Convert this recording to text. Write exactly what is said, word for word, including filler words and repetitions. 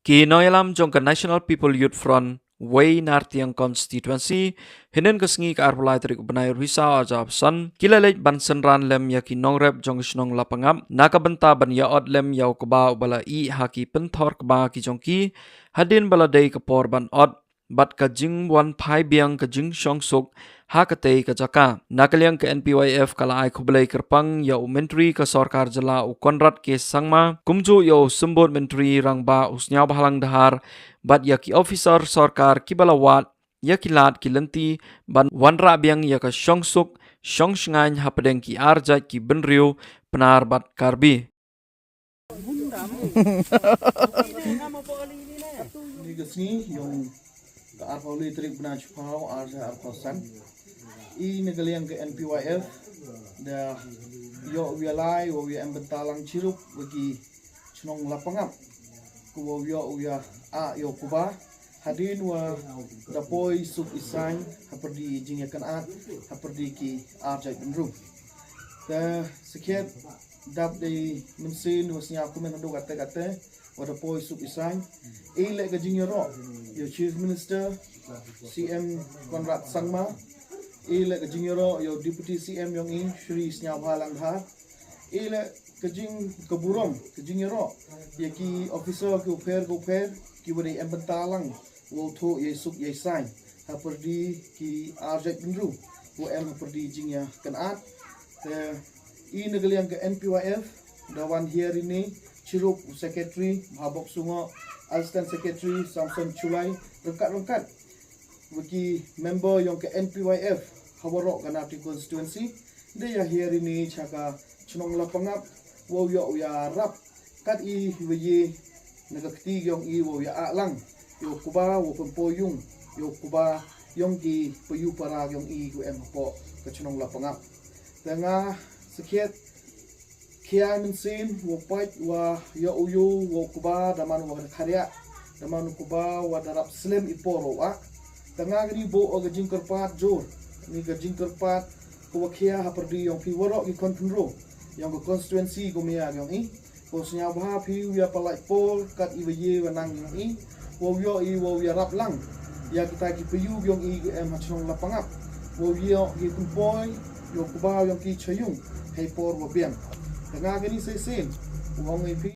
Ki nongïalam jong ka National People Youth Front, Wei Nartiang Constituency, hynnin ka sngi ka arphew lai tarik u bnai Risa arhajar arphew san, ki la leit ban synran lem ïa ki nongrep jong ka shnong Lapangap na ka bynta ban ïa ot lem ïa u kba uba la ih ha ki pynthor kba ki jong ki, hadien ba la dei ka por ban ot, bad ka jingwan phai biang ka jingshongsuk ha katei ka jaka. Na ka liang ka N P Y F ka la ai khublei kyrpang ïa u Myntri ka Sorkar Jylla u Conrad K Sangma, kumjuh ïa u Symbud Myntri Rangbah u Sniawbhalang Dhar, bad ïa ki officer sorkar kiba la wad ïa ki lad ki lynti ban wanrah biang ïa ka shongsuk shongshngaiñ hapdeng ki arjait ki bynriew Pnar bad Karbi. Ni ka sngi yong ka arphew lai tarik bnai Chiphaw arhajar arphew san. I na ka liang ka N P Y F da ïoh u ïalai wa u ïa em bynta lang chirup wa ki chnong Lapangap. Ku wa u ïoh u ïa a ïoh kuba hadien wa da poi suk i saiñ hapyrdi i jingïakynad hapyrdi ki arjait bynriew. Te sakhiat dap dei mynsiem wa sñiaw kumne haduh katte katte wa da poi suk i saiñ. I leh ka jingïaroh ïa u Chief Minister C M Conrad Sangma. I leh ka jingïaroh ïa u Deputy C M yong i Shri Sniawbhalang Dhar. I leh ka jing ka burom ka jingïaroh ïa ki officer ki u pher ki u pher ki wa dei em bynta lang wa u thoh ïa i suk ïa i saiñ hapyrdi ki arjait bynriew wa em hapyrdi jingïakynad. Te i na ka liang ka N P Y F da wan hiar ini chirup u Secretary Mahabok Sungo, Assistant Secretary Samson Chulai, ryngkat ryngkat wa ki member yong ka N P Y F ha waroh ka Narti constituency. Da ïa hiar ini cha ka chnong Lapangap wa u ïoh u ïa rap kat i wa ye na ka kti yong i wa u ïa a lang ïa u kuba wa pynpoi yung ïa u kuba yong ki payu para yong i ku em hapoh ka chnong Lapangap. Te nga sakhiat khia mynsiem wa pait wa ïa u yu wa u kuba da man wa da khariah da man u kuba wa da rap slem i por wa. Te nga kani bo ka jingkyrpad jur ni ka jingkyrpad ko wa khia hapyrdi yong phi waroh ki khon khynro yong ka constituency ko mia yong i. Ko sñiawbha phi u ïa palai por kat i wa ye wa nang yong i wa u ïoh i wa u ïa rap lang ïa kita ki payu yong i ki em ha chnong Lapangap wa u ïoh ki pynpoi ïa u kuba yong ki cha yung hei por wa biang. Te nga kani sa sien u ong i phi